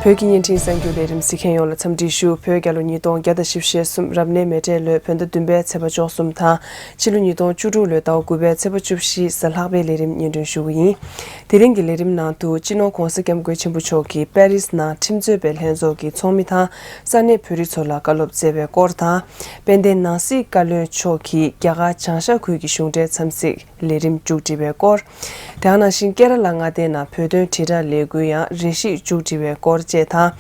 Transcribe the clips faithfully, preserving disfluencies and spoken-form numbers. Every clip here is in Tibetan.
བོད་ཀྱི་བརྙན་འཕྲིན་གསར་འགྱུར་ལས་རིམ་གཟིགས་མཁན་ཡོངས་ལ་འཚམས་འདྲི་ཞུ། བོད་རྒྱལ་ལོ་ཉིས་སྟོང་བརྒྱ་དང་བཞི་བཅུ་ཞེ་གསུམ་རབ་གནས་མེ་སྤྲེལ་ལོའི་བོད་ཟླ་བདུན་པའི་ཚེས་པ་བཅུ་གསུམ་དང་ཕྱི་ལོ་ཉིས་སྟོང་བཅུ་དྲུག་ལོའི་ཟླ་བ་དགུ་པའི་ཚེས་པ་བཅུ་བཞི་གཟའ་ལྷག་པའི་ལས་རིམ་སྙན་སྒྲོན་ཞུ་གི་ཡིན། དེ་རིང་གི་ལས་རིམ་ནང་དུ་སྤྱི་ནོར་༧གོང་ས་༧སྐྱབས་མགོན་ཆེན་པོ་མཆོག་གིས་པེ་རིས་ནང་ཁྲིམས་རྩོད་པའི་ལྷན་ཚོགས་ཀྱི་ཚོགས་མི་དང་ས་གནས་བོད་རིགས་ཚོ་ལ་བཀའ་སློབ་སྩལ་བའི་སྐོར་དང་། དཔལ་ལྡན་ནང་སྲིད་བཀའ་བློན་མཆོག་གིས་རྒྱ་གར་བྱང་ཤར་ཁུལ་གྱི་གཞུང་འབྲེལ་འཚམས་གཟིགས་ལས་རིམ་མཇུག་སྒྲིལ་བའི་སྐོར། དེ་ག་ནང་བཞིན་ཀེ་ར་ལ་མངའ་སྡེ་ནང་བོད་དོན་དྲིལ་བསྒྲགས་ལས་འགུལ་ཡང་རེ་ཞིག་མཇུག་སྒྲིལ་བའི་སྐོར་བཅས་དང་།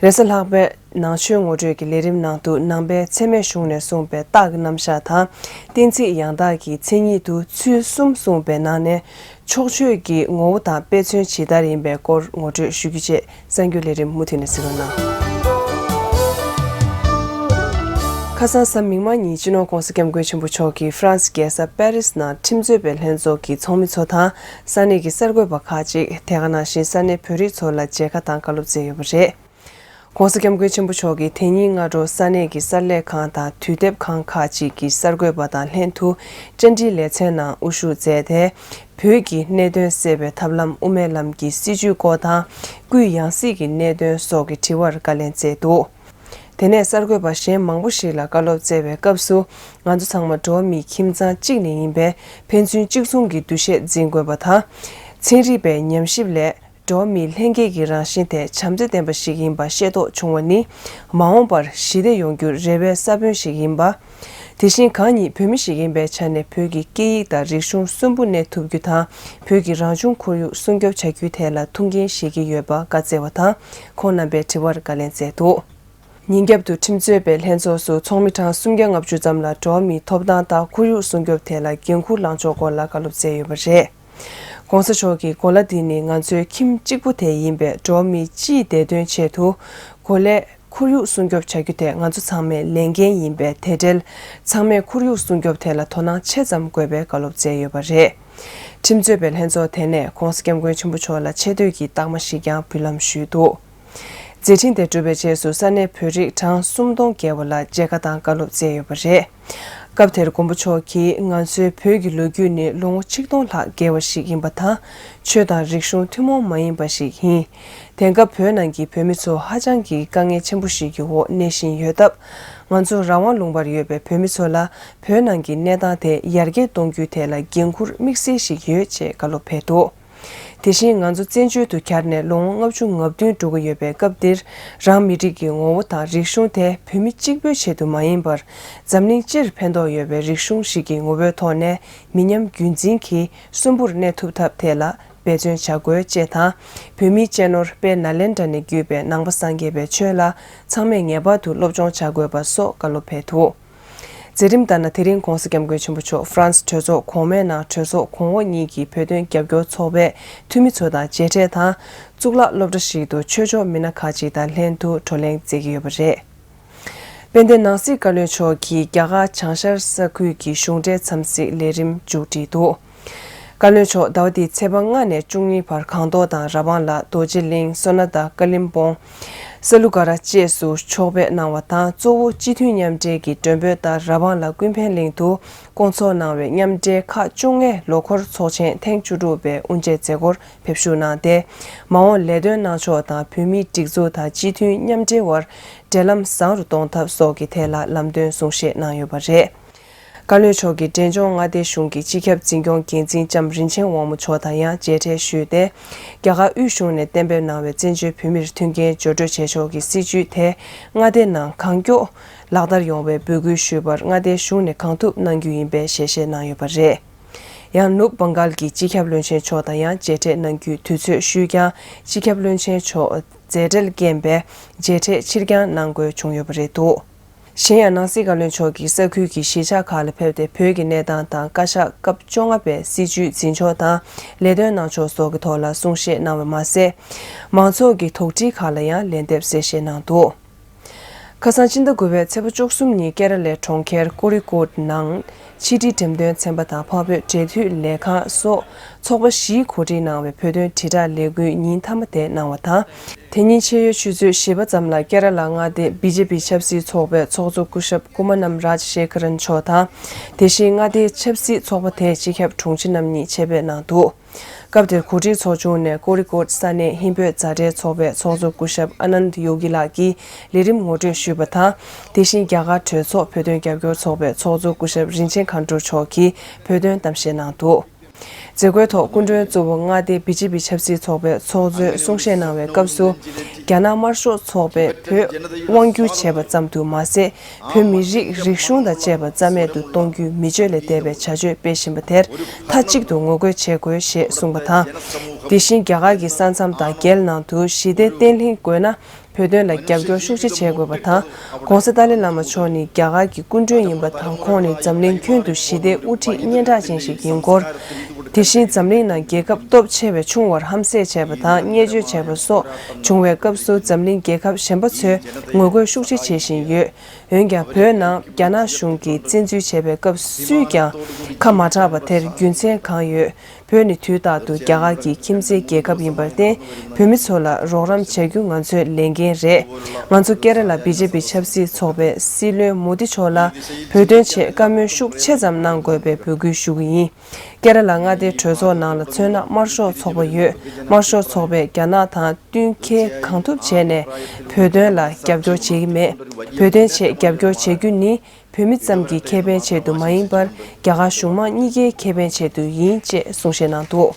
རེས་གཟའ་ལྷག་པའི་ནང་ཆོས་ངོ་སྤྲོད་ཀྱི་ལས་རིམ་ནང་དུ་ནང་པའི་འཚེ་མེད་གཞུང་ནས་གསུངས་པའི་རྟགས་ཀྱི་རྣམ་གཞག་དང་། གཏན་ཚིགས་ཡང་དག་གི་མཚན་ཉིད་དུ་ཚུལ་གསུམ་གསུངས་པའི་ནང་ནས་ཕྱོགས་ཆོས་ཀྱི་ངོ་བོ་དང་དཔེ་མཚོན་ཇི་ལྟར་ཡིན་པའི་སྐོར་ངོ་སྤྲོད་ཞུ་རྒྱུ་བཅས་གསར་འགྱུར་ལས་རིམ་མུ་མཐུད་ནས་གཟིགས་རོགས་གནང་། ཁ་སང་གཟའ་མིག་དམར་ཉིན་སྤྱི་ནོར་༧གོང་ས་༧སྐྱབས་མགོན་ཆེན་པོ་མཆོག་གིས་ཧྥ་རན་སི་རྒྱལ་ས་པེ་རིས་ནང་ཁྲིམས་རྩོད་པའི་ལྷན་ཚོགས་ཀྱི་ཚོགས་མི་ཚོ་དང་ས་གནས་ཀྱི་གསར་འགོད་པ་ཁག་ཅིག་དེ་ག་ནང་བཞིན་ས་གནས་བོད་རིགས་ཚོ་ལ་མཇལ་ཁ་དང་བཀའ་སློབ་སྩལ་ཡོད་པ་རེད། ༸གོང་ས་༸སྐྱབས་མགོན་ཆེན་པོ་མཆོག་གིས་དེ་ཉིན་སྔ་དྲོ་ས་གནས་ཀྱི་གསར་ལས་ཁང་དང་དུས་དེབ་ཁང་ཁག་ཅིག་གི་གསར་འགོད་པ་དང་ལྷན་དུ་བཅར་འདྲིའི་ལེ་ཚན་ནང་དབུ་བཞུགས་མཛད་དེ། བོད་ཀྱི་གནད་དོན་སེལ་བའི་ཐབས་ལམ་དབུ་མའི་ལམ་གྱི་སྲིད་བྱུས་སྐོར་དང་། སྐུའི་ཡང་སྲིད་ཀྱི་གནད་དོན་སོགས་ཀྱི་དྲི་བར་བཀའ་ལན་སྩལ་འདུག་དེ་ནས་གསར་འགོད་པ་གཞན་མང་པོ་ཞིག་ལ་བཀའ་སློབ་སྩལ་བའི་སྐབས་སུ། ང་ཚོ་ཚང་མ་འགྲོ་བ་མིའི་ཁྱིམ་ཚང་གཅིག་ནས་ཡིན་པས་ཕན་ཚུན་གཅིག་མཚུངས་ཀྱི་འདུ་ཤེས་འཛིན་དགོས་པ་དང་། ཚན་རིག་པའི་ཉམས་ཞིབ་ལས། འགྲོ་བ་མིའི་ལྷན་སྐྱེས་ཀྱི་རང་བཞིན་དེ་བྱམས་བརྩེ་ལྡན་པ་ཞིག་ཡིན་པ་ཤེས་རྟོགས་བྱུང་བ་ནི། མ་འོངས་པར་ཞི་བདེ་ཡོང་རྒྱུར་རེ་བའི་ས་བོན་ཞིག་ཡིན་པ། དེ་བཞིན་གང་ཉིད་བོད་མི་ཞིག་ཡིན་པའི་ཆ་ནས་བོད་ཀྱི་སྐད་ཡིག་དང་རིག་གཞུང་གསོན་པོ་གནས་ཐུབ་རྒྱུ་དང་། བོད་ཀྱི་རང་བྱུང་ཁོར་ཡུག་སྲུང་སྐྱོབ་བྱ་རྒྱུའི་ཐད་ལ་ཐུགས་འགན་བཞེས་ཀྱི་ཡོད་པ་བཀའ་སྩལ་བ་དང་། ཁོང་རྣམ་པའི་དྲི་བར་བཀའ་ལན་སྩལ་འདུག་ཉིན་རྒྱབ་ཏུ་ཁྲིམས་རྩོད་པའི་ལྷན་ཚོགས་སུ་ཚོགས་མི་གྲངས་སུམ་བརྒྱ་ལྔ་བཅུ་ཙམ་ལ་འགྲོ་བ་མིའི་ཐོབ་ཐང་དང་ཁོར་ཡུག་སྲུང་སྐྱོབ་ཐད་ལ་འགན་འཁུར་བླང་ཕྱོགས་སྐོར་ལ་བཀའ་སློབ་སྩལ་ཡོད་པ་རེད། ༸གོང་ས་མཆོག་གིས་གོ་ལ་འདི་ནི་ང་ཚོའི་ཁྱིམ་གཅིག་པུ་དེ་ཡིན་པས་འགྲོ་བ་མིའི་སྤྱིའི་བདེ་དོན་ཆེད་དུ། གོ་ལའི་ཁོར་ཡུག་སྲུང་སྐྱོབ་བྱ་རྒྱུ་དེ་ང་ཚོ་ཚང་མའི་ལས་འགན་ཡིན་པས། དེ་འབྲེལ་ཚང་མས་ཁོར་ཡུག་སྲུང་སྐྱོབ་ཐད་ལ་དོ་སྣང་ཆེ་ཙམ་དགོས་པའི་བཀའ་སློབ་སྩལ་ཡོད་པ་རེད། ཁྲིམས་རྩོད་པའི་ལྷན་ཚོགས་དེ་ནས་༸གོང་ས་༸སྐྱབས་མགོན་ཆེན་པོ་མཆོག་ལ་ཆེ་བསྟོད་ཀྱི་རྟགས་མ་ཞིག་ཀྱང་འབུལ་ལམ་ཞུས་འདུག་མཛད་འཕྲིན་དེ་གྲུབ་པའི་རྗེས་སུ་ས་གནས་བོད་རིགས་གྲངས་སུམ་སྟོང་བརྒལ་བ་ལ་མཇལ་ཁ་དང་བཀའ་སློབ་སྩལ་ཡོད་པ་རེད། སྐབས་དེར་མགོན་པོ་མཆོག་གིས་ང་ཚོའི་བོད་ཀྱི་ལོ་རྒྱུས་ནི་ལོ་ངོ་ཆིག་སྟོང་ལྷག་བརྒལ་བ་ཞིག་ཡིན་པ་དང་། ཆོས་དང་རིག་གཞུང་ཐུན་མོང་མ་ཡིན་པ་ཞིག་ཡིན། དེང་སྐབས་བོད་ནང་གི་བོད་མི་ཚོ་ཧ་ཅང་གི་དཀའ་ངལ་ཆེན་པོ་ཞིག་གི་འོག་གནས་བཞིན་ཡོད་སྟབས། ང་ཚོ་རང་དབང་ལུང་པར་ཡོད་པའི་བོད་མི་ཚོ་ལ་བོད་ནང་གི་གནས་སྟངས་དེ་ཡར་རྒྱས་གཏོང་རྒྱུའི་ཐད་ལ་འགན་འཁུར་དམིགས་བསལ་ཞིག་ཡོད་ཅེས་བཀའ་སློབ་ཕེབས་འདུག་དེ་བཞིན་ང་ཚོ་བཙན་བྱོལ་དུ་གྱར་ནས་ལོ་ངོ་ལྔ་བཅུ་ང་བདུན་འགྲོ་གི་ཡོད་པའི་སྐབས་འདིར། རང་མི་རིགས་ཀྱི་ངོ་བོ་དང་རིག་གཞུང་དེ་བོད་མི་གཅིག་པུའི་ཆེད་དུ་མ་ཡིན་པར། འཛམ་གླིང་སྤྱིར་ཕན་ཐོགས་ཡོད་པའི་རིག་གཞུང་ཞིག་གི་ངོ་བོའི་ཐོག་ནས་མི་ཉམས་རྒྱུན་འཛིན་གྱིས་གསོན་པོར་གནས་ཐུབ་ཐབས་ཐད་ལ་འབད་བརྩོན་བྱ་དགོས་ཅེས་དང་། བོད་མིའི་གཅེས་ནོར་དཔལ་ནཱ་ལེནྡྲ་ནས་བརྒྱུད་པའི་ནང་པ་སངས་རྒྱས་པའི་ཆོས་ལ་ཚང་མས་ངེས་པར་དུ་སློབ་སྦྱོང་བྱ་དགོས་པ་སོགས་བཀའ་སློབ་ཕེབས་འདུག་མཛད་རིམ་ལྟར་ན། དེ་རིང་༸གོང་ས་༸སྐྱབས་མགོན་ཆེན་པོ་མཆོག་ཧྥ་རན་སི་གྲོས་ཚོགས་གོང་མའི་ནང་གྲོས་ཚོགས་གོང་འོག་གཉིས་ཀྱི་བོད་དོན་རྒྱབ་སྐྱོར་ཚོགས་པའི་འཐུས་མི་ཚོ་དང་མཇལ་འཕྲད་དང་། གཙུག་ལག་སློབ་གྲྭ་ཞིག་ཏུ་ཆོས་ཕྱོགས་མི་སྣ་ཁག་ཅིག་དང་ལྷན་དུ་བགྲོ་གླེང་མཛད་ཀྱི་ཡོད་པ་རེད། དཔལ་ལྡན་ནང་སྲིད་བཀའ་བློན་མཆོག་གིས་རྒྱ་གར་བྱང་ཤར་ས་ཁུལ་གྱི་གཞུང་འབྲེལ་འཚམས་གཟིགས་ལས་རིམ་མཇུག་བསྒྲིལ་འདུག་བཀའ་བློན་མཆོག་ཟླ་བ་འདིའི་ཚེས་པ་ལྔ་ནས་བཅུ་གཉིས་བར་སྒང་ཏོག་དང་ར་བང་ལ། རྡོ་རྗེ་གླིང་། སོ་ན་དང་ཀ་ལིམ་པོང་། ས་ལུ་ག་ར་བཅས་སུ་ཕྱོགས་ཕེབས་གནང་བ་དང་། གཙོ་བོ་སྤྱི་མཐུན་མཉམ་འབྲེལ་གྱི་མགྲོན་འབོད་ལྟར་ར་བང་ལ་ཀུན་ཕན་གླིང་དུ་བསྐོང་ཚོགས་གནང་བའི་མཉམ་འབྲེལ་ཁག་བཅོ་ལྔའི་ལོ་འཁོར་ཚོགས་ཆེན་ཐེངས་བཅུ་དྲུག་པའི་དབུ་འབྱེད་མཛད་སྒོར་ཕེབས་ཞུགས་གནང་སྟེ། མ་འོངས་ལས་དོན་གནང་ཕྱོགས་དང་། བོད་མིའི་སྒྲིག་འཛུགས་དང་སྤྱི་མཐུན་མཉམ་འབྲེལ་བར་འབྲེལ་ལམ་བཟང་རུ་གཏོང་ཐབས་སོགས་ཀྱི་ཐད་ལ་ལམ་སྟོན་གསུང་བཤད་གནང་ཡོད་པ་རེད། བཀའ་བློན་མཆོག་གིས་འབྲས་ལྗོངས་མངའ་སྡེ་གཞུང་གི་སྤྱི་ཁྱབ་འཛིན་སྐྱོང་འགན་འཛིན་ལྕམ་རིན་ཆེན་དབང་མོ་མཆོག་དང་ཡང་མཇལ་འཕྲད་ཞུས་ཏེ། རྒྱ་གར་དབུས་གཞུང་ནས་གཏན་འབེབས་གནང་བའི་བཙན་བྱོལ་བོད་མིར་མཐུན་རྐྱེན་སྦྱོར་སྤྲོད་བྱེད་ཕྱོགས་ཀྱི་སྲིད་བྱུས་དེ་མངའ་སྡེ་ནང་གང་མགྱོགས་ལག་བསྟར་ཡོང་བའི་འབོད་སྐུལ་ཞུས་པར་མངའ་སྡེའི་གཞུང་ནས་གང་ཐུབ་གནང་རྒྱུ་ཡིན་པའི་ཞལ་བཞེས་གནང་ཡོད་པ་རེད། ཡང་ནུབ་བྷང་གཱལ་གྱི་སྤྱི་ཁྱབ་བློན་ཆེན་མཆོག་དང་ཡང་མཇལ་འཕྲད་གནང་རྒྱུའི་དུས་ཚོད་ཞུས་ཀྱང་། སྤྱི་ཁྱབ་བློན་ཆེན་མཆོག་མཛད་བྲེལ་རྐྱེན་པས་མཇལ་འཕྲད་ཕྱིར་འགྱངས་གནང་དགོས་བྱུང་ཡོད་པ་རེད་འདུག་གཞན་ཡང་ནང་སྲིད་བཀའ་བློན་མཆོག་གིས་ས་ཁུལ་གྱི་གཞིས་ཆགས་ཁག་ལ་ཕེབས་ཏེ། བོད་ཀྱི་གནས་སྟངས་དང་བཀའ་ཤག་སྐབས་བཅོ་ལྔ་པའི་སྲིད་བྱུས་འཛིན་ཕྱོགས་དང་ལས་དོན་གནང་ཕྱོགས་སོགས་ཀྱི་ཐོག་ལ་གསུང་བཤད་གནང་བ་མ་ཟད། མང་ཚོགས་ཀྱི་དོགས་འདྲི་ཁག་ལ་ཡང་ལན་འདེབས་གསལ་བཤད་གནང་འདུག་ཁ་སང་སྤྱི་ཟླ་དགུ་པའི་ཚེས་པ་བཅུ་གསུམ་ཉིན་ཀེ་ར་ལའི་གྲོང་ཁྱེར་ཀོ་རི་ཀོད་ནང་ཕྱི་དྲིལ་འགྲེམས་སྟོན་ཚན་པ་དང་འཕགས་བོད་འབྲེལ་མཐུད་ལས་ཁང་སོགས་ཚོགས་པ་བཞིས་གོ་སྒྲིག་གནང་བའི་བོད་དོན་དྲིལ་བསྒྲགས་ལས་འགུལ་ཉིན་མཐའ་མ་དེ་གནང་བ་དང་། དེ་ཉིན་ཕྱེད་ཡོལ་ཆུ་ཚོད་བཞི་པ་ཙམ་ལ་ཀེ་ར་ལ་མངའ་སྡེ་བི་ཇེ་པི་ཆབ་སྲིད་ཚོགས་པའི་ཚོགས་གཙོ་སྐུ་ཞབས་ཀུ་མ་ནམ་རཱཇ་ཤེ་ཁ་རན་མཆོག་དང་། དེ་བཞིན་མངའ་སྡེའི་ཆབ་སྲིད་ཚོགས་པ་དེའི་སྤྱི་ཁྱབ་དྲུང་ཆེ་རྣམ་གཉིས་ཆེད་ཕེབས་གནང་འདུག་སྐབས་དེར་གོ་སྒྲིག་ཚོགས་ཆུང་ནས་ཀོ་རི་ཀོད་ས་གནས་ཧིན་བོད་མཛའ་འབྲེལ་ཚོགས་པའི་ཚོགས་གཙོ་སྐུ་ཞབས་ཨ་ནནྡ་ཡོ་གི་ལགས་ཀྱིས་ལས་རིམ་ངོ་སྤྲོད་ཞུས་པ་དང་། དེ་བཞིན་རྒྱ་གར་གྲོས་ཚོགས་བོད་དོན་རྒྱབ་སྐྱོར་ཚོགས་པའི་ཚོགས་གཙོ་སྐུ་ཞབས་རིན་ཆེན་མཁའ་འགྲོ་མཆོག་གིས་བོད་དོན་གཏམ་བཤད་གནང་འདུག་མཛད་སྒོའི་ཐོག་སྐུ་མགྲོན་གཙོ་བོ་མངའ་སྡེ་བི་ཇེ་པི་ཆབ་སྲིད་ཚོགས་པའི་ཚོགས་གཙོས་གསུང་བཤད་གནང་བའི་སྐབས་སུ། རྒྱ་ནག་དམར་ཤོག་ཚོགས་པས་བོད་དབང་བསྒྱུར་བྱས་པ་ཙམ་དུ་མ་ཟད། བོད་མི་རིགས་རིག་གཞུང་དང་བཅས་པ་རྩ་མེད་དུ་གཏོང་རྒྱུའི་མི་སྤྱོད་ལས་འདས་པའི་བྱ་སྤྱོད་སྤེལ་བཞིན་པ་དེར་མཐའ་གཅིག་ཏུ་ངོ་རྒོལ་བྱེད་དགོས་ཞེས་གསུངས་པ་དང་། དེ་བཞིན་རྒྱ་གར་གྱི་ས་མཚམས་དང་རྒྱལ་ནང་དུ་ཞི་བདེ་བརྟན་ལྷིང་དགོས་ན། བོད་དོན་ལ་རྒྱབ་སྐྱོར་ཤུགས་ཆེ་བྱེད་དགོས་པ་དང་། ྋགོང་ས་ཏཱ་ལའི་བླ་མ་མཆོག་ནི་རྒྱ་གར་གྱི་སྐུ་མགྲོན་ཡིན་པ་དང་། ཁོང་ནི་འཛམ་གླིང་ཁྱོན་དུ་ཞི་བདེའི་དབུ་ཁྲིད་སྙན་གྲགས་ཅན་ཞིག་ཡིན་སྐོར། དེ་བཞིན་འཛམ་གླིང་ནང་རྒྱལ་ཁབ་སྟོབས་ཆེ་བས་ཆུང་བར་ཧམ་བཤད་བྱས་པ་དང་བརྙས་བཅོས་བྱས་པ་སོགས་བྱུང་བའི་སྐབས་སུ་འཛམ་གླིང་རྒྱལ་ཁབ་གཞན་པ་ཚོས་ངོ་རྒོལ་ཤུགས་ཆེ་བྱེད་བཞིན་ཡོད། འོན་ཀྱང་བོད་ནང་རྒྱ་ནག་གཞུང་གིས་བཙན་འཛུལ་བྱས་པའི་སྐབས་སུས་ཀྱང་ཁ་མ་གྲགས་པ་དེར་རྒྱུ་མཚན་གང་ཡོད། བོད་ནི་དུས་རྟག་ཏུ་རྒྱ་གར་གྱི་ཁྱིམ་མཚེས་རྒྱལ་ཁབ་ཡིན་པར་བརྟེན། བོད་མི་ཚོ་ལ་རོགས་རམ་བྱ་རྒྱུ་ང་ཚོའི་ལས་འགན་རེད། ང་ཚོ་ཀེ་ར་ལ་བི་ཇེ་པི་ཆབ་སྲིད་ཚོགས་པའི་སྲིད་བློན་མོ་དི་མཆོག་ལ་བོད་དོན་ཆེད་བཀའ་མོལ་ཤུགས་ཆེ་ཙམ་གནང་དགོས་པའི་འབོད་སྐུལ་ཞུ་གི་ཡིན། ཀེ་ར་ལ་མངའ་སྡེའི་གྲོས་ཚོགས་ནང་ལ་མཚོན་ན་དམར་ཤོག་ཚོགས་པ་ཡོད། དམར་ཤོག་ཚོགས་པས་རྒྱ་ནག་དང་བསྟུན་མཁས་གང་ཐུབ་བྱས་ནས་བོད་དོན་ལ་རྒྱབ་སྐྱོར་བྱེད་ཀྱི་མེད། བོད་དོན་ཆེད་རྒྱབ་སྐྱོར་བྱེད་རྒྱུ་ནི། བོད་མི་ཙམ་གྱི་ཁེ་ཕན་ཆེད་དུ་མ་ཡིན་པར། རྒྱ་གར་གཞུང་མང་གཉིས་ཀའི་ཁེ་ཕན་ཆེད་དུ་ཡིན་ཅེས་གསུང་བཤད་གནང་འདུག་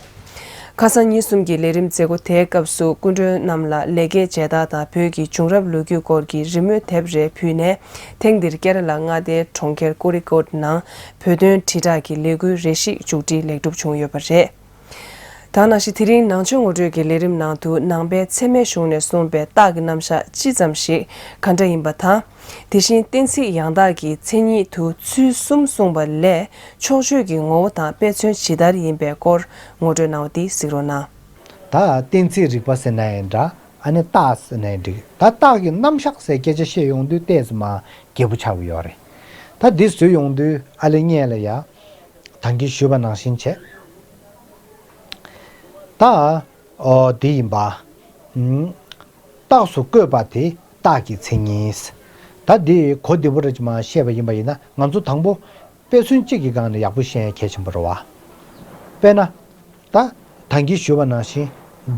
ཁ་སང་ཉིན་གསུམ་གྱི་ལས་རིམ་མཛད་སྒོ་དེའི་སྐབས་སུ་སྐུ་མགྲོན་རྣམས་ལ་ལས་ཀའི་མཇལ་དར་དང་བོད་ཀྱི་བྱུང་རབས་ལོ་རྒྱུས་སྐོར་གྱི་རི་མོའི་དེབ་རེ་ཕུལ་ནས། ཐེངས་འདིར་ཀེ་ར་ལ་མངའ་སྡེའི་གྲོང་ཁྱེར་ཀོ་རི་ཀོད་ནང་བོད་དོན་དྲིལ་བསྒྲགས་ཀྱི་ལས་འགུལ་རེ་ཞིག་མཇུག་སྒྲིལ་ལེགས་གྲུབ་བྱུང་ཡོད་པ་རེད། ད་ག་ནང་བཞིན་དེ་རིང་ནང་ཆོས་ངོ་སྤྲོད་ཀྱི་ལས་རིམ་ནང་དུ་ནང་པའི་ཚད་མའི་གཞུང་ནས་གསུངས་པའི་རྟགས་ཀྱི་རྣམ་གཞག་སྤྱི་ཙམ་ཞིག་ག་འདྲ་ཡིན་པ་དང་། དེ་བཞིན་གཏན་ཚིགས་ཡང་དག་གི་མཚན་ཉིད་དུ་ཚུལ་གསུམ་གསུངས་པ་ལས་ཕྱོགས་ཆོས་ཀྱི་ངོ་བོ་དང་དཔེ་མཚོན་ཇི་ལྟར་ཡིན་པའི་སྐོར་ངོ་སྤྲོད་གནང་བ་འདི་གཟིགས་རོགས་གནང་། ད་གཏན་ཚིགས་རིག་པ་ཟེར་ན་ཡང་འདྲ། ཨ་ནི་རྟགས་ཟེར་ན་ཡང་འགྲིག་ད་རྟགས་ཀྱི་རྣམ་གཞག་ཟེར་སྐད་ཆ་བཤད་ཡོང་དུས་ཏོག་ཙམ་མ་རྒྱས་པོ་ཆགས་ཀྱི་ཡོད་རེད། ད་འདི་བཟོས་ཡོང་དུས་ཨ་ལེ་སྔོན་ལ་ཡ། ད་གིན་ཞུས་པ་ནང་བཞིན་བྱས། ད། ཨོ་འདི་ཡིན་པ། ཨུམ། རྟགས་སུ་བཀོད་པ་དེ་རྟགས་ཀྱི་མཚན་ཉིད། ད་འདི་གོ་བདེ་པོ་རེ་ཅིག་མ་བཤད་པ་ཡིན་པ་ཡིན་ན་ང་ཚོ་དང་པོ་དཔེ་མཚོན་གཅིག་གི་སྒང་ནས་ཡག་པོ་ཤེས་ཡ་གལ་ཆེན་པོ་རེད་བ། དཔེར་ན། ད། ད་གིན་ཞུས་པ་ནང་བཞིན།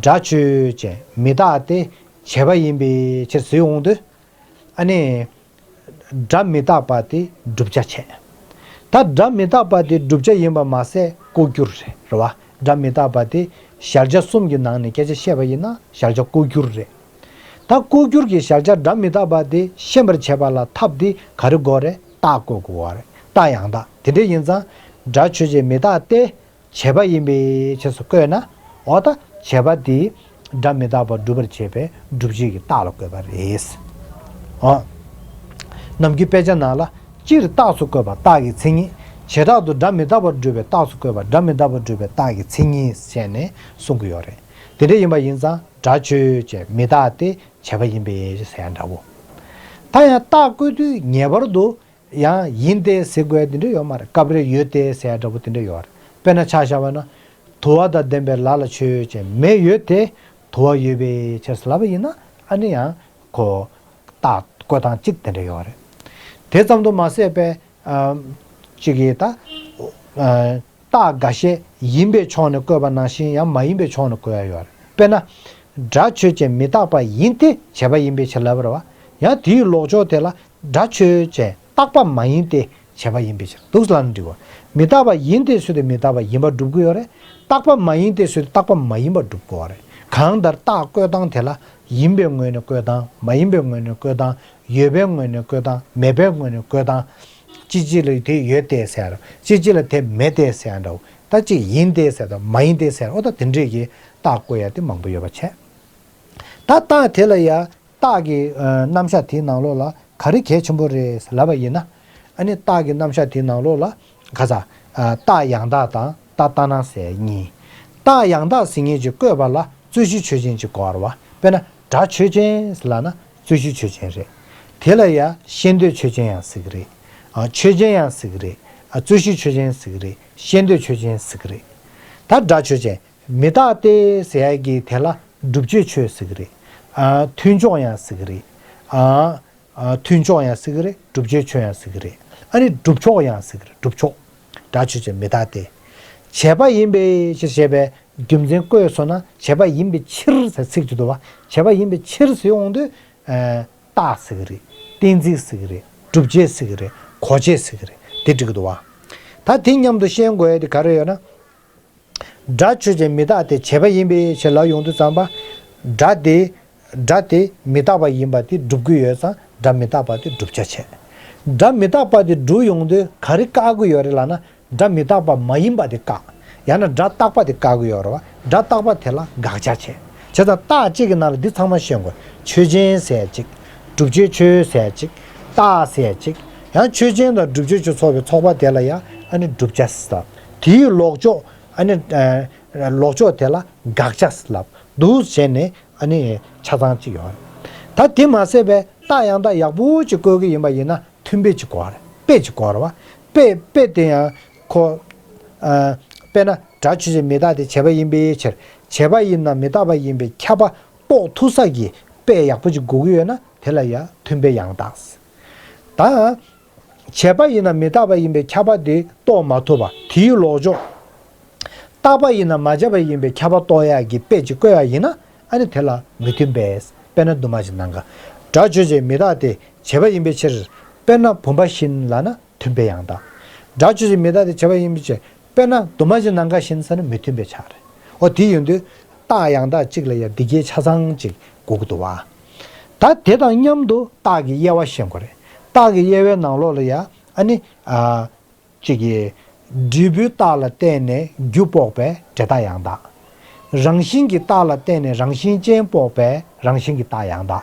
སྒྲ་ཆོས་ཅན་མི་རྟག་སྟེ་བྱས་པ་ཡིན་པའི་ཕྱིར་ཟེར་འོང་དུས། ཨ་ནི། སྒྲ་མི་རྟག་པ་དེ་བསྒྲུབ་བྱ་བྱས། ད་སྒྲ་མི་རྟག་པ་དེ་བསྒྲུབ་བྱ་ཡིན་པ་མ་ཟད་ལྐོག་གྱུར་རེད་རེད་བ། སྒྲ་མི་རྟག་པ་དེ་གཞལ་བྱ་གསུམ་གྱི་ནང་ནས་སྐད་ཆ་བཤད་པ་ཡིན་ན་གཞལ་བྱ་ལྐོག་གྱུར་རེད། ད་ལྐོག་གྱུར་གྱི་གཞལ་བྱ་སྒྲ་མི་རྟག་པ་དེ་ཤེས་པར་བྱེད་པ་ལ་ཐབས་དེ་ག་རེ་དགོས་རེད། རྟགས་བཀོད་དགོས་པ་རེད། རྟགས་ཡང་དག་དེ་འདྲ་ཡིན་ཙང་སྒྲ་ཆོས་ཅན་མི་རྟག་སྟེ། བྱས་པ་ཡིན་པའི་ཕྱིར་སུ་བཀོད་ན། འོ་ད་བྱས་པ་དེ་སྒྲ་མི་རྟག་པ་སྒྲུབ་པར་བྱེད་པའི་སྒྲུབ་བྱེད་ཀྱི་རྟགས་ལ་བཀོད་པ་རེད། འོ། ནམ་རྒྱུན་དཔེ་ཆ་ནང་ལ་སྤྱིར་རྟགས་སུ་བཀོད་པ་རྟགས་ཀྱི་མཚན་ཉིད། བྱེ་བྲག་ཏུ་སྒྲ་མི་རྟག་པ་སྒྲུབ་པའི་རྟགས་སུ་བཀོད་པ་སྒྲ་མི་རྟག་པ་སྒྲུབ་པའི་རྟགས་ཀྱི་མཚན་ཉིད་ཟེར་ནས་གསུང་གི་ཡོད་རེད། དེ་འདྲ་ཡིན་པ་ཡིན་ཙང་སྒྲ་ཆོས་ཅན་མི་རྟག་སྟེ་བྱས་པ་ཡིན་པའི་ཟེར་ཡ་འདྲ་བོ། ད་ཡང་རྟགས་བཀོད་དུས་ངེས་པར་དུ། ཡང་ཡིན་ཏེ་ཟེར་དགོས་དེ་འདྲ་ཡོད་མ་རེད། སྐབས་རེ་ཡོད་དེ་ཟེར་ཡ་འདྲ་པོ་དེ་འདྲ་ཡོད་རེད། དཔེར་ན་ཆ་བཞག་པ་ན། དུ་བ་དང་ལྡན་པའི་ལ་ལ་ཆོས་ཅན་མེ་ཡོད་དེ། དུ་བ་ཡོད་པའི་ཕྱིར་ཟེར་ལབ་པ་ཡིན་ན་ཨ་ནི་ཡང་ཁོ་རྟགས་བཀོད་སྟངས་གཅིག་དེ་འདྲ་ཡོད་རེད། དེ་ཙམ་དུ་མ་ཟད་པའི་ཨ་གཅིག་གིས་ད་ཨ་རྟགས་འགའ་ཤས་ཡིན་པའི་ཕྱོགས་ནས་བཀོད་པ་ནང་བཞིན་ཡང་མ་ཡིན་པའི་ཕྱོགས་ནས་བཀོད་ཡ་ཡོད་རེད། དཔེར་ན། སྒྲ་ཆོས་ཅན་མི་རྟག་པ་ཡིན་ཏེ་བྱས་པ་ཡིན་པའི་ཕྱིར་ལབ་པ་རེད་བ། ཡང་དེའི་ལོག་ཕྱོགས་དེ་ལ། སྒྲ་ཆོས་ཅན་རྟག་པ་མ་ཡིན་ཏེ་བྱས་པ་ཡིན་པའི་ཕྱིར་འདུག་ལབ་ན་འགྲིག་གོ། མི་རྟག་པ་ཡིན་ཏེ་ཟེར་དུས་མི་རྟག་པ་ཡིན་པ་སྒྲུབ་ཀྱི་ཡོད་རེད། རྟག་པ་མ་ཡིན་ཏེ་ཟེར་དུས་རྟག་པ་མ་ཡིན་པ་སྒྲུབ་དགོས་པ་རེད། གང་ལྟར་རྟགས་བཀོད་སྟངས་དེ་ལ་ཡིན་པའི་ངོས་ནས་བཀོད་སྟངས། མ་ཡིན་པའི་ངོས་ནས་བཀོད་སྟངས། ཡོད་པའི་ངོས་ནས་བཀོད་སྟངས། མེད་པའི་ངོས་ནས་བཀོད་སྟངས། གཅིག་གཅིག་ལ་དེ་ཡོད་དེ་ཟེར། གཅིག་གཅིག་ལ་དེ་མེད་དེ་ཟེར་འདྲ་བོ། ད་གཅིག་ཡིན་དེ་ཟེར་དང་མ་ཡིན་དེ་ཟེར། འོ་ད་དེ་འདྲས་ཀྱི་རྟགས་བཀོད་ཡ་དེ་མང་པོ་ཡོད་པ་བྱས། ད་རྟགས་དེ་ལ་ཡ། རྟགས་ཀྱི་ཨ་རྣམ་གཞག་དེའི་ནང་ལོགས་ལ་ག་རེ་གལ་ཆེན་པོ་རེད་ལབ་པ་ཡིན་ན། ཨ་ནི་རྟགས་ཀྱི་རྣམ་གཞག་དེའི་ནང་ལོགས་ལ་ག་ས། ཨ་རྟགས་ཡང་དག་དང་རྟགས་ལྟར་སྣང་ཟེར་གཉིས། རྟགས་ཡང་དག་ཟེར་མཁན་གྱི་བཀོད་པ་ལ་རྩོད་གཞི་ཆོས་ཅན་གྱི་གོ་བ་རེད་བ། དཔེར་ན་སྒྲ་ཆོས་ཅན་ལབ་ན་རྩོད་གཞི་ཆོས་ཅན་རེད། དེ་ལ་ཡ་ཤེས་འདོད་ཆོས་ཅན་ཡང་ཟེར་གི་རེད། ཨ་ཆོས་ཅན་ཡང་ཟེར་གི་རེད། ཨ་རྩོད་གཞི་ཆོས་ཅན་ཟེར་གི་རེད། ཤེས་འདོད་ཆོས་ཅན་ཟེར་གི་རེད། ད་སྒྲ་ཆོས་ཅན། མི་རྟག་སྟེ་ཟེར་ཡ་གི་དེ་ལ་སྒྲུབ་བྱེད་ཆོས་ཟེར་གི་རེད། ཨ་མཐུན་ཕྱོགས་ཡང་ཟེར་གི་རེད། ཨ་ཨ་མཐུན་ཕྱོགས་ཡང་ཟེར་གི་རེད། སྒྲུབ་བྱེད་ཆོས་ཡང་ཟེར་གི་རེད། ཨ་ནི་སྒྲུབ་ཕྱོགས་ཡང་ཟེར་གི་རེད། སྒྲུབ་ཕྱོགས། སྒྲ་ཆོས་ཅན་མི་རྟག་སྟེ། བྱས་པ་ཡིན་པའི་ཕྱིར་ཞེས་པའི་ རྒྱུ་མཚན་བཀོད་སོང་ན་བྱས་པ་ཡིན་པའི་ཕྱིར་ཟེར་ཚིག་ཅིག་འདུག་བ། བྱས་པ་ཡིན་པའི་ཕྱིར་ཟེར་ཡོང་དུས། ཨ། རྟགས་ཟེར་གི་རེད། གཏན་ཚིགས་ཟེར་གི་རེད། སྒྲུབ་བྱེད་ཟེར་གི་རེད། གོ་བྱེད་ཟེར་གི་རེད། དེ་འགྲིག་གི་འདུག་བ། ད་དེ་མཉམ་དུ་ཤེས་དགོས་ཡ་དེ་ག་རེ་ཡོད་ན། སྒྲ་ཆོས་ཅན། མི་རྟག་སྟེ། བྱས་པ་ཡིན་པའི་ཕྱིར་ལབ་ཡོང་དུས་ཙམ་པ། སྒྲ་དེ། སྒྲ་དེ་མི་རྟག་པ་ཡིན་པ་དེ་སྒྲུབ་ཀྱི་ཡོད་ཙང་སྒྲ་མི་རྟག་པ་དེ་བསྒྲུབ་བྱ་བྱས། སྒྲ་མི་རྟག་པ་དེ་སྒྲུབ་ཡོང་དུས་ག་རེ་བཀག་གི་ཡོད་རེད་ལབ་ན། སྒྲ་མི་རྟག་པ་མ་ཡིན་པ་དེ་བཀག། ཡང་ན་སྒྲ་རྟག་པ་དེ་བཀག་གི་ཡོད་རེད་བ། སྒྲ་རྟག་པ་དེ་ལ་དགག་བྱ་བྱས། བྱས་ཙང་རྟགས་གཅིག་གི་ནང་ལ་འདི་ཚང་མ་ཤེས་དགོས། ཆོས་ཅན་ཟེར་ཡ་གཅིག། སྒྲུབ་བྱེད་ཆོས་ཟེར་ཡ་གཅིག། རྟགས་ཟེར་ཡ་གཅིག། ཡང་ཆོས་ཅན་དང་སྒྲུབ་བྱེད་ཆོས་ཚོགས་པའི་ཚོགས་པ་དེ་ལ་ཡང་ཨ་ནི་བསྒྲུབ་བྱ་ཟེར། དེའི་ལོག་ཕྱོགས། ཨ་ནི། ཨ། ལོག་ཕྱོགས་དེ་ལ་དགག་བྱ་ཟེར་ལབ། འདུག་བྱས་ནས་ཨ་ནི་ཆ་ཚང་གཅིག་ཡོད་རེད། ད་དེ་མ་ཟད་པའི་རྟགས་ཡང་དག་ཡག་པོ་ཅིག་བཀོད་ཀྱི་ཡིན་པ་ཡིན་ན། མཐུན་དཔེ་ཅིག་དགོས་རེད། དཔེ་ཅིག་དགོས་རེད་བ། དཔེ། དཔེ་དེ་ཡང་ཁོ། ཨ། དཔེར་ན་སྒྲ་ཆོས་ཅན། མི་རྟག་སྟེ། བྱས་པ་ཡིན་པའི་ཕྱིར། བྱས་པ་ཡིན་ན་མི་རྟག་པ་ཡིན་པའི་ཁྱབ་པ་རྟོགས་ཐུབ་ས་གི་དཔེ་ཡག་པོ་ཅིག་དགོས་ཀྱི་ཡོད་ན། དེ་ལ་ཡང་མཐུན་དཔེ་ཡང་དག། ད་བྱས་པ་ཡིན་ན་མི་རྟག་པ་ཡིན་པའི་ཁྱབ་པ་དེ་རྟོགས་མ་ཐུབ་པ། དེའི་ལོག་ཕྱོགས། རྟག་པ་ཡིན་ན་མ་བྱས་པ་ཡིན་པའི་ཁྱབ་པ་རྟོགས་ཡག་གི་དཔེ་ཅིག་བཀོད་ཡག་ཡིན་ན། ཨ་ནི་དེ་ལ་མི་མཐུན་དཔེ། དཔེར་ན་དུ་མ་བཞིན་ནམ་མཁའ། སྒྲ་ཆོས་ཅན། མི་རྟག་སྟེ། བྱས་པ་ཡིན་པའི་ཕྱིར། དཔེར་ན་བུམ་པ་བཞིན་ལབ་ན་མཐུན་དཔེ་ཡང་དག། སྒྲ་ཆོས་ཅན། མི་རྟག་སྟེ། བྱས་པ་ཡིན་པའི་ཕྱིར། དཔེར་ན་དུ་མ་བཞིན་ནམ་མཁའ་བཞིན་ཟེར་ན་མི་མཐུན་དཔེ་ཆགས་རེད། འོ་དེ་ཡིན་དུས། རྟགས་ཡང་དག་གཅིག་ལ་ཡང་འདི་གའི་ཆ་ཚང་གཅིག་དགོས་ཀྱི་འདུག་བ། ད་དེ་དང་མཉམ་དུ་རྟགས་ཀྱི་དབྱེ་བ་ཤེས་དགོས་རེད། རྟགས་ཀྱི་དབྱེ་བའི་ནང་ལོགས་ལ་ཡང་ཨ་ནི། ཨ། གཅིག་གིས། འབྲས་བུའི་རྟགས་ལ་བརྟེན་ནས་རྒྱུ་དཔོག་པའི་འབྲས་རྟགས་ཡང་དག། རང་བཞིན་གྱི་རྟགས་ལ་བརྟེན་ནས་རང་བཞིན་ཅན་དཔོག་པའི་རང་བཞིན་གྱི་རྟགས་ཡང་དག།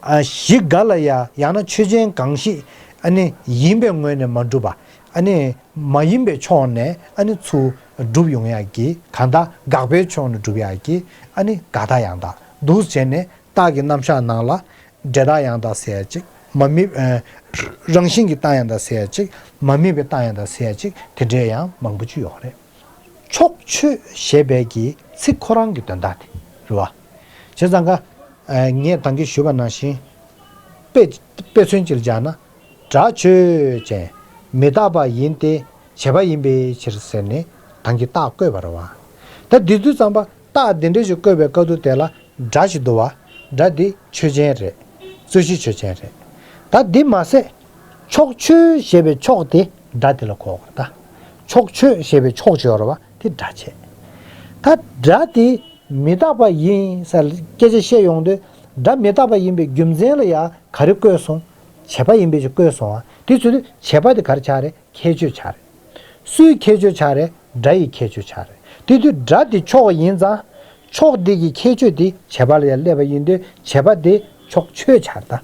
ཨ། གཞི་འགའ་ལ་ཡང་། ཡང་ན་ཆོས་ཅན་གང་ཞིག་ཨ་ནི་ཡིན་པའི་ངོས་ནས་མ་གྲུབ་པ། ཨ་ནི་མ་ཡིན་པའི་ཕྱོགས་ནས་ཨ་ནི་ཚུར་གྲུབ་ཡོང་ཡག་གི། གང་ལྟར་དགག་པའི་ཕྱོགས་ནས་གྲུབ་ཡག་གི་ཨ་ནི་དགག་རྟགས་ཡང་དག། འདུག་བྱས་ནས་རྟགས་ཀྱི་རྣམ་གཞག་ནང་ལ། འབྲས་རྟགས་ཡང་དག་ཟེར་ཡ་གཅིག། མ་དམིགས། ཨ། རང་བཞིན་གྱི་རྟགས་ཡང་དག་ཟེར་ཡ་གཅིག། མ་དམིགས་པའི་རྟགས་ཡང་དག་ཟེར་ཡ་གཅིག། དེ་འདྲའི་ཡང་མང་པོ་ཅིག་ཡོད་རེད། ཕྱོགས་ཆོས་ཞེས་པའི་གི་ཚིག་ཁོ་རང་གི་དོན་དག་དེ་རེད་བ། བྱས་ཙང་ཀ། ཨ། ངས་ད་གིན་ཞུས་པ་ནང་བཞིན། དཔེ། དཔེ་མཚོན་ཅིག་ལ་སྦྱར་ན། སྒྲ་ཆོས་ཅན། མི་རྟག་པ་ཡིན་ཏེ། བྱས་པ་ཡིན་པའི་ཕྱིར་ཟེར་ནས་ད་གིན་རྟགས་བཀོད་པ་རེད་བ། ད་དེ་དུས་ཙམ་པ་རྟགས་འདི་འདྲ་ཞིག་བཀོད་པའི་སྐབས་དུས་དེ་ལ་སྒྲ་ཞིག་འདུག་བ། སྒྲ་འདི་ཆོས་ཅན་རེད། རྩོད་གཞི་ཆོས་ཅན་རེད། ད་འདི་མ་ཟད། ཕྱོགས་ཆོས་ཞེས་པའི་ཕྱོགས་དེ་སྒྲ་དེ་ལ་གོ་དགོས་རེད་ད། ཕྱོགས་ཆོས་ཞེས་པའི་ཕྱོགས་ཅིག་ཡོད་རེད་བ། དེ་སྒྲ་བྱས། ད་སྒྲ་དེ་མི་རྟག་པ་ཡིན་ཟེར་སྐད་ཆ་བཤད་ཡོང་དུས། སྒྲ་མི་རྟག་པ་ཡིན་པའི་རྒྱུ་མཚན་ལ་ཡང་ག་རེ་བཀོད་སོང་། བྱས་པ་ཡིན་པའི་ཕྱིར་བཀོད་སོང་བ། དེ་ཚོ་དུས་བྱས་པ་དེ་ག་རེ་ཆགས་རེད། ཁྱད་ཆོས་ཆགས་རེད། སུའི་ཁྱད་ཆོས་ཆགས་རེད། སྒྲ་ཡི་ཁྱད་ཆོས་ཆགས་རེད། དེ་དུས་སྒྲ་དེ་ཕྱོགས་ཡིན་ཙང་། ཕྱོགས་དེ་གི་ཁྱད་ཆོས་དེ་བྱས་པ་ལ་ཡང་སླེབས་པ་ཡིན་དུས་བྱས་པ་དེ་ཕྱོགས་ཆོས་ཆགས་རེད་ད།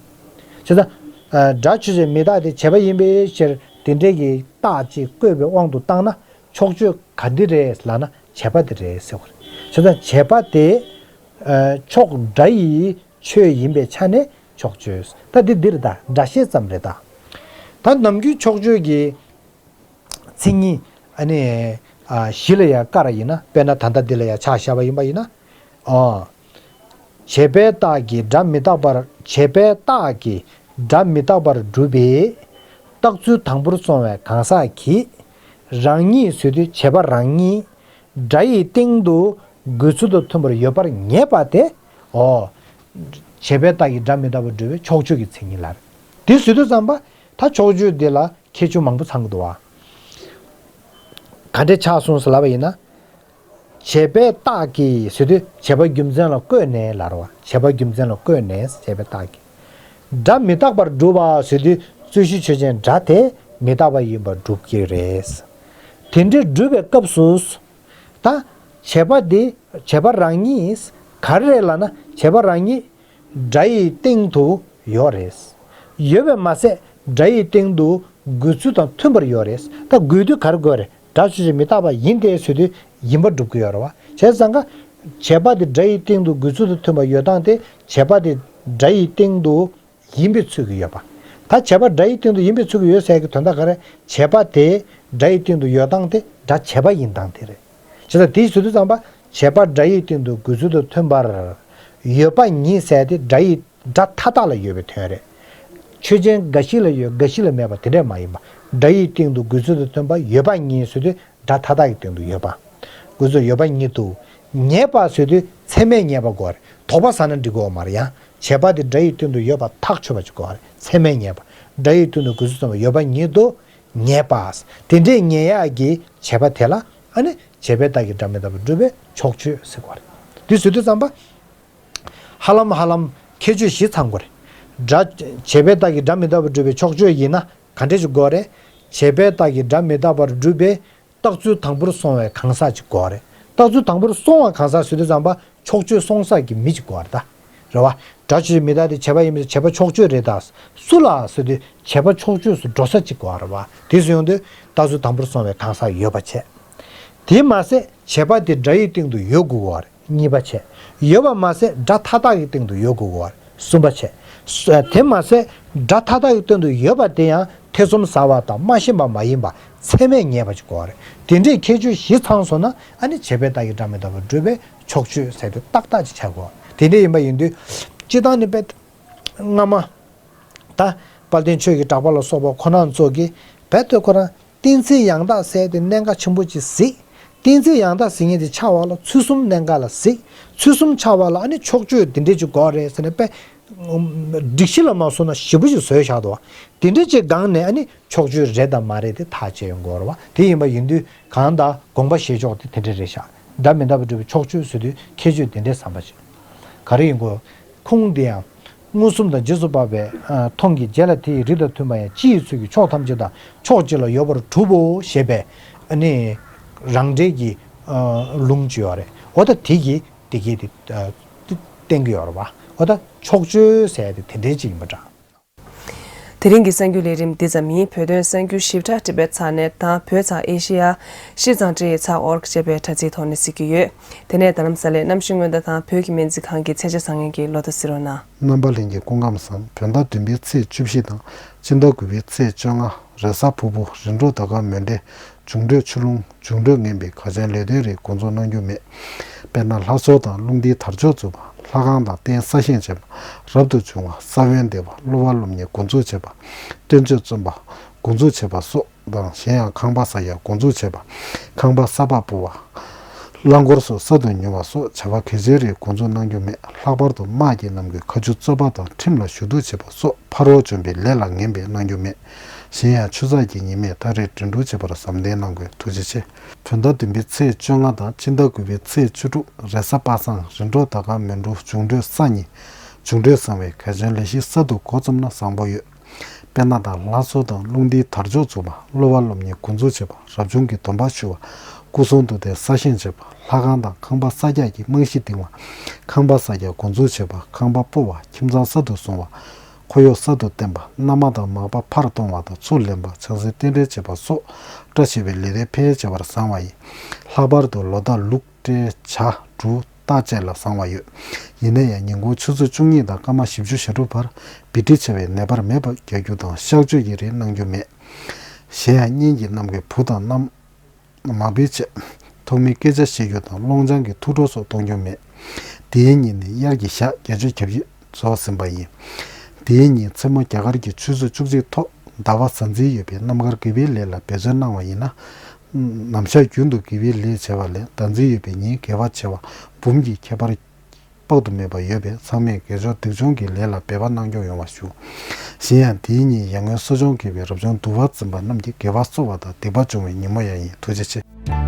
བྱས་ཙང་། ཨ། སྒྲ་ཆོས་ཅན། མི་རྟག་སྟེ། བྱས་པ་ཡིན་པའི་ཕྱིར། དེ་འདྲའི་གི་རྟགས་ཅིག་བཀོད་པའི་དབང་དུ་བཏང་ན། ཕྱོགས་ཆོས་ག་འདི་རེད་ལབ་ན་བྱས་པ་དེ་རེད་ཟེར་བ་རེད། བྱས་ཙང་བྱས་པ་དེ། ཨ། ཕྱོགས་སྒྲ་ཡི་ཆོས་ཡིན་པའི་ཆ་ནས་ཕྱོགས་ཆོས། ད་འདི་འདི་རེད་ད། སྒྲ་བཤད་ཙམ་རེད་ད། ད་ནམ་རྒྱུན་ཕྱོགས་ཆོས་ཀྱི་མཚན་ཉིད་ཨ་ནི། ཨ། གཞི་ལ་ཡང་བཀར་ཡིན་ན། དཔེར་ན་ད་ལྟ་འདི་ལ་ཡང་ཆ་བཞག་པ་ཡིན་པ་ཡིན་ན། ཨ། བྱས་པའི་རྟགས་ཀྱིས་སྒྲ་མི་རྟག་པར། བྱས་པའི་རྟགས་ཀྱིས་སྒྲ་མི་རྟག་པར་སྒྲུབ་པའི་རྟགས་ཚུལ་དང་པོར་སོང་བའི་གང་ཟག་གིས། རང་ཉིད་ཟེར་དུས་བྱས་པ་རང་ཉིད། སྒྲ་ཡི་སྟེང་དུ་འགོད་ཚུལ་དང་མཐུན་པར་ཡོད་པར་ངེས་པ་དེ། འོ། བྱས་པའི་རྟགས་ཀྱིས་སྒྲ་མི་རྟག་པར་སྒྲུབ་པའི་ཕྱོགས་ཆོས་ཀྱི་མཚན་ཉིད་ལ་རེད། དེ་ཟེར་དུས་ཙམ་པ། ད་ཕྱོགས་ཆོས་འདི་ལ་ཁྱད་ཆོས་མང་པོ་ཚང་གི་འདུག་བ། ག་འདྲས་ཆགས་སོང་ཟེར་ལབ་པ་ཡིན་ན། བྱས་པའི་རྟགས་ཀྱིས་ཟེར་དུས་བྱས་པ་རྒྱུ་མཚན་ལ་བཀོད་ནས་ལབ་རེད་བ། བྱས་པ་རྒྱུ་མཚན་ལ་བཀོད་ནས། བྱས་པའི་རྟགས་ཀྱིས་སྒྲ་མི་རྟག་པར་སྒྲུབ་པ་ཟེར་དུས་རྩོད་གཞི་ཆོས་ཅན་སྒྲ་དེ་མི་རྟག་པ་ཡིན་པར་སྒྲུབ་ཀྱི་རེད། དེ་འདྲའི་སྒྲུབ་པའི་སྐབས་སུ། ད་བྱས་པ་དེ་བྱས་པ་རང་ཉིད་ག་རེ་རེད་ལབ་ན། བྱས་པ་རང་ཉིད་སྒྲ་ཡི་སྟེང་དུ་ཡོད་རེད། ཡོད་པས་མ་ཟད་སྒྲ་ཡི་སྟེང་དུ་འགོད་ཚུལ་དང་མཐུན་པར་ཡོད་རེད། ད་འགོད་དུས་ག་རེ་དགོས་རེད། སྒྲ་ཆོས་ཅན། མི་རྟག་པ་ཡིན་ཏེ་ཟེར་དུས་ཡིན་པ་སྒྲུབ་ཀྱི་ཡོད་རེད་བ། བྱས་ཙང་ཀ། བྱས་པ་དེ་སྒྲ་ཡི་སྟེང་དུ་འགོད་ཚུལ་དང་མཐུན་པར་ཡོད་སྟངས་དེ། བྱས་པ་དེ་སྒྲ་ཡི་སྟེང་དུ་ཡིན་པའི་ཚུལ་གྱིས་ཡོད་པ། ད་བྱས་པ་སྒྲ་ཡི་སྟེང་དུ་ཡིན་པའི་ཚུལ་གྱིས་ཡོད་ཟེར་གྱི་དོན་དག་ག་རེ། བྱས་པ་དེ་སྒྲ་ཡི་སྟེང་དུ་ཡོད་སྟངས་དེ་སྒྲ་བྱས་པ་ཡིན་སྟངས་དེ་རེད། བྱས་ཙང་དེའི་ཟེར་དུས་ཙམ་པ། བྱས་པ་སྒྲ་ཡི་སྟེང་དུ་འགོད་ཚུལ་དང་མཐུན་པར་ཡོད་པ་ཉིད་ཟེར་དེ་སྒྲ་ཡི། སྒྲ་མཐའ་དག་ལ་ཡོད་པའི་དོན་རེད། ཆོས་ཅན་འགའ་ཞིག་ལ་ཡོད་འགའ་ཞིག་ལ་མེད་པ་དེ་འདྲས་མ་ཡིན་པ། སྒྲ་ཡི་སྟེང་དུ་འགོད་ཚུལ་དང་མཐུན་པར་ཡོད་པ་ཉིད་ཟེར་དུས་སྒྲ་མཐའ་དག་གི་སྟེང་དུ་ཡོད་པ། དགོས་སོ། ཡོད་པ་ཉིད་དུ། ཉེས་པ་ཟེར་དུས་ཚད་མས་ཉེས་པ་དགོས་རེད། དོགས་པ་ཟ་ན་འགྲིག་གི་ཡོད་མ་རེད། ཡང་བྱས་པ་དེ་སྒྲ་ཡི་སྟེང་དུ་ཡོད་པ་ཐག་ཆོད་པ་ཅིག་དགོས་རེད། ཚད་མས་ཉེས་པ། སྒྲ་ཡི་སྟེང་དུ་དགོས་སོ་ཙམ་པ་ཡོད་པ་ཉིད་དུ། ཉེས་པ། དེ་འདྲའི་ཉེས་ཡག་གི་བྱས་པ་དེ་ལ་ཨ་ནི་བྱས་པའི་རྟགས་ཀྱིས་སྒྲ་མི་རྟག་པར་སྒྲུབ་པའི་ཕྱོགས་ཆོས་ཟེར་དགོས་རེད། དེ་ཟེར་དུས་ཙམ་པ། ཧ་ལམ་ཧ་ལམ་ཁྱད་ཆོས་བཞི་ཚང་དགོས་རེད། སྒྲ། བྱས་པའི་རྟགས་ཀྱིས་སྒྲ་མི་རྟག་པར་སྒྲུབ་པའི་ཕྱོགས་ཆོས་ཡིན་ན་ག་འདྲས་ཅིག་དགོས་རེད། བྱས་པའི་རྟགས་ཀྱིས་སྒྲ་མི་རྟག་པར་སྒྲུབ་པའི་རྟགས་ཚུལ་དང་པོར་སོང་བའི་གང་ཟག་ཅིག་དགོས་རེད། རྟགས་ཚུལ་དང་པོར་སོང་བ་གང་ཟག་ཟེར་དུས་ཙམ་པ་ཕྱོགས་ཆོས་སོང་ས་གི་མི་ཅིག་དགོས་རེད་ད། རེད་བ། སྒྲ་ཆོས་ཅན་མི་རྟག་སྟེ་བྱས་པ་ཡིན་པས་བྱས་པ་ཕྱོགས་ཆོས་རེད་ད། སུ་ལ་ཟེར་དུས་བྱས་པ་ཕྱོགས་ཆོས་སུ་འགྲོ་ས་ཅིག་དགོས་རེད་བ། དེ་སུ་ཡོང་དུས་རྟགས་ཚུལ་དང་པོར་སོང་བའི་གང་ཟག་ཡོད་པ་བྱས། དེ་མ་ཟད་བྱས་པ་དེ་སྒྲ་ཡི་སྟེང་དུ་ཡོད་དགོས་པ་རེད། གཉིས་པ་བྱས། ཡོད་པ་མ་ཟད་སྒྲ་མཐའ་དག་གི་སྟེང་དུ་ཡོད་དགོས་པ་རེད། གསུམ་པ་བྱས། ས། དེ་མ་ཟད་སྒྲ་མཐའ་དག་གི་སྟེང་དུ་ཡོད་པ་དེ་ཡང་ཐེ་ཚོམ་ཟ་བ་དང་མ་ཤེས་པ་མ་ཡིན་པ་ཚད་མས་ངེས་པ་ཅིག་དགོས་པ་རེད། དེ་འདྲའི་ཁྱད་ཆོས་བཞི་ཚང་སོང་ན་ཨ་ནི་བྱས་པའི་རྟགས་ཀྱིས་སྒྲ་མི་རྟག་པར་སྒྲུབ་པའི་ཕྱོགས་ཆོས་ཟེར་དུས་ཏག་ཏག་ཅིག་ཆགས་དགོས། དེ་འདྲ་ཡིན་པ་ཡིན་དུས་སྤྱིར་བཏང་ནི་དཔེ་སྔ་མ། ད་དཔལ་ལྡན་ཆོས་ཀྱི་གྲགས་པ་ལ་སོགས་པ་ཁོ་རང་ཚོ་གིས་རྦད་དེ་ཁོ་རང་གཏན་ཚིགས་ཡང་དག་ཟེར་དེ་གནད་འགག་ཆེན་པོ་ཅིག་གཟིགས། གཏན་ཚིགས་ཡང་དག་ཟེར་མཁན་དེ་ཆགས་པ་ལ་ཚུལ་གསུམ་གནད་འགག་ལ་གཟིགས། ཚུལ་གསུམ་ཆགས་པ་ལ་ཨ་ནི་ཕྱོགས་ཆོས་འདི་འདྲས་ཅིག་དགོས་རེད་ཟེར་ནས་དཔེ་སྒྲིག་གཞི་ལ་མ་སོང་ན་ཞེ་པོ་ཅིག་བཟོས་བཞག་འདུག་བ། དེ་འདྲས་ཅིག་སྒང་ནས་ཨ་ནི་ཕྱོགས་ཆོས་རེད་དམ་མ་རེད་དེ་ཐག་བཅད་ཡོང་དགོས་རེད་བ། དེ་ཡིན་པ་ཡིན་དུས་གང་ལྟར་དགོངས་པ་བཞེས་ཕྱོགས་དེ་དེ་འདྲས་རེད་ཤག་སྒྲ་མི་རྟག་པར་སྒྲུབ་པའི་ཕྱོགས་ཆོས་ཟེར་དུས་ཁྱད་ཆོས་དེ་འདྲས་བསམ་པ་བྱེད། ག་རེ་ཡིན་དགོས། ཁུངས་དེ་ཡང་། མངོན་སུམ་དང་རྗེས་སུ་དཔག་པའི་ཨ་མཐོང་གི་རྗེས་ལ་དེ་ཡི་རིགས་དང་མཐུན་པ་ཡང་སྤྱི་ཡི་ཚུལ་གྱིས་ཕྱོགས་ཐམས་ཅད་དང་ཕྱོགས་གཅིག་ལ་ཡོད་པར་གྲུབ་བོ་ཞེས་པའི་ཨ་ནི་རང་འགྲེལ་གྱི་ཨ་ལུང་ཅིག་ཡོད་རེད། འོ་ད་དེ་གིས་དེ་གིས་དེ་ཨ་བསྟན་གྱི་ཡོད་རེད་བ། འོ་ད་ཕྱོགས་ཆོས་ཟེར་ཡ་དེ་དེ་འདྲའི་ཅིག་ཡིན་པ་འདྲ། དེ་རིང་གི་གསར་འགྱུར་ལས་རིམ་འདི་ཙམ་ཡིན། བོད་དོན་གསར་འགྱུར་ཞིབ་ཕྲ་འགྲེལ་པའི་ཚགས་ནས་དང་བོད་ཚགས་ཨེ་ཤེ་ཡ་ཤིས་ཙང་ཀྲི་ཡི་ཚགས་ཨོར་ཅེས་པའི་དྲ་ཚིགས་ཐོག་ནས་གཟིགས་ཀྱི་ཡོད། དེ་ནས་རྡ་རམ་ས་ལའི་གནམ་གཤིས་སྔོན་བརྡ་དང་བོད་ཀྱི་སྨན་རྩིས་ཁང་གི་ཚད་ཆ་བཟང་ངན་གྱི་ལོ་ཐོ་གཟིགས་རོགས་གནང་། རྣམ་པ་ལྷན་རྒྱས་སྐུ་ཁམས་བཟང་། བོད་ཟླ་བདུན་པའི་ཚེས་བཅུ་བཞི་དང་སྤྱི་ཟླ་དགུ་པའི་ཚེས་བཅོ་ལྔ། རེས་གཟའ་ཕུར་བུ། རིམ་གྲོ་ཟླ་སྐར་མེ་འབྲས། འབྱུང་འཕྲོད་ཆུ་རླུང་། འབྱུང་འཕྲོད་ངན་པའི་གར་བྱང་ལས་དོན་རིགས་འགོ་འཛུགས་གནང་རྒྱུ་མེད། དཔེར་ན་ལྷ་གསོལ་དང་རླུང་རྟའི་དར་ལྕོག་འཛུགས་པ། ལྷ་ཁང་དང་རྟེན་གསར་བཞེངས་བྱས་པ། རབ་ཏུ་བྱུང་བ། ས་བོན་འདེབས་པ། སློབ་པ་སློབ་གཉེར་འགོ་འཛུགས་བྱས་པ། བསྟན་བཅོས་རྩོམ་པ་འགོ་འཛུགས་བྱས་པ་སོགས་དང་། གཞན་ཡང་ཁང་པ་གསར་རྒྱག་འགོ་འཛུགས་བྱས་པ། ཁང་པ་གསར་པ་སྤོ་བ། རླངས་འཁོར་སོགས་གསར་དུ་ཉོ་བ་སོགས་བྱ་བ་གལ་ཆེའི་རིགས་འགོ་འཛུགས་གནང་རྒྱུ་མེད། ལྷག་པར་དུ་དམག་གི་རྣམ་ཀུན་མཁའ་སྤྱོད་རྩོད་པ་དང་ཁྲིམས་ལ་ཞུ་གཏུག་བྱེད་པ་སོགས་ཕ་རོལ་བྱོན་པའི་ལས་ལ་ངན་པའི་གནང་རྒྱུ་མེད། གཞན་ཡང་ཆུ་ཚགས་ཀྱི་ཉི་མས་ད་རེས་འགྲན་བསྡུར་བྱེད་པར་བསམ་གཏན་གནང་དགོས། ཐུགས་རྗེ་ཆེ། བོད་ཟླ་བདུན་པའི་ཚེས་བཅོ་ལྔ་དང་སྤྱི་ཟླ་དགུ་པའི་ཚེས་བཅུ་དྲུག། རེས་གཟའ་པ་སངས། རིམ་གྲོ་ཟླ་སྐར་མེ་འབྲུག། འབྱུང་འཕྲོད་ས་གཉིས། འབྱུང་འཕྲོད་བཟང་བའི་གར་བྱང་ལས་གཞི་གསར་དུ་འགོ་བརྩམས་ན་བཟང་པོ་ཡོད། དཔེར་ན་ད་ལྷ་གསོལ་དང་རླུང་རྟའི་དར་ལྕོག་འཛུགས་པ། སློབ་པ་སློབ་གཉེར་འགོ་འཛུགས་བྱེད་པ། རབ་བྱུང་གི་སྡོམ་པ་ཞུ་བ། སྐུ་གསུང་ཐུགས་རྟེན་གསར་བཞེངས་བྱེད་པ། ལྷ་ཁང་དང་ཁང་པ་གསར་རྒྱག་གི་རྨང་གཞི་འདིང་བ། ཁང་པ་གསར་རྒྱག་འགོ་འཛུགས་བྱེད་པ། ཁང་པ་སྤོ་བ། ཁྱིམ་ཚང་གསར་དུ་བཟུང་བ། ཁོར་ཡུག་གསར་དུ་བསྟན་པ། མནའ་མ་དང་མག་པ་ཕར་གཏོང་བ་དང་ཚུར་ལེན་པ། ཆང་སའི་རྟེན་འབྲེལ་བྱེད་པ་སོགས་བཀྲ་ཤིས་པའི་ལས་དོན་ཕལ་ཆེ་བར་བཟང་བ་ཡིན། ལྷག་པར་དུ་ལོ་རྟགས་ལུག་སྤྲེལ་བྱ་འབྲུག་སྟག་བཅས་ལ་བཟང་བ་ཡོད། ཡིན་ན་ཡང་ཉིན་གུང་ཆུ་ཚོད་བཅུ་གཉིས་དང་སྐར་མ་བཞི་བཅུ་ཞེ་དྲུག་བར་བི་ཏི་ཆེ་བའི་ནད་པར་མེད་པར་རྒྱག་རྒྱུ་དང་གཤག་བཅོས་ཀྱི་རིགས་གནང་རྒྱུ་མེད། གཞན་ཡང་གཉེན་གྱི་རྣམ་ཀུན་བུ་དང་མནའམ། མ་བུའི་ཆེད། ཐོག་མའི་སྐད་ཆ་བཤད་རྒྱུ་དང་སློང་ཆང་གི་ཐུགས་སྤྲོ་སོགས་གཏོང་རྒྱུ་མེད། དེའི་ཉིན་ནི་དབྱར་གྱི་ཞག་བརྒྱད་ཅུ་གྱ་བཞི་རྫོགས་ཟིན་པ་ཡིན། དེའི་ཉིན་མཚན་མོ་རྒྱ་གར་གྱི་ཆུ་ཚོད་བཅུ་གཅིག་ཐོག་ཟླ་བ་གཟའ་འཛིན་ཡོད་པའི་རྣམ་དཀར་དགེ་བའི་ལས་ལ་འབད་བརྩོན་གནང་བ་ཡིན་ན། ནམ་ཞག་རྒྱུན་དུ་དགེ་བའི་ལས་བྱེད་པ་ལས་ཟླ་འཛིན་ཡོད་པའི་ཉིན་དགེ་བ་ཆེ་བ་འབུམ་གྱིས་ཁྱད་པར་དཔག་ཏུ་མེད་པ་ཡོད་པས་ཚང་མས་དགེ་སྦྱོར་སྡིག་སྦྱོང་གི་ལས་ལ་འབད་པ་གནང་སྐྱོང་ཡོང་བ་ཞུ། གཞན་ཡང་དེའི་ཉིན་ཡར་ངོའི་གསོ་སྦྱོང་དགེ་བའི་རབ་བྱུང་འདུལ་བ་འཛིན་པ་རྣམས་ཀྱིས་དགེ་བ་གསོ་བ་དང་སྡིག་པ་སྦྱོང་བའི་ཉིན་མོ་ཡང་ཡིན། ཐུགས་རྗེ་ཆེ།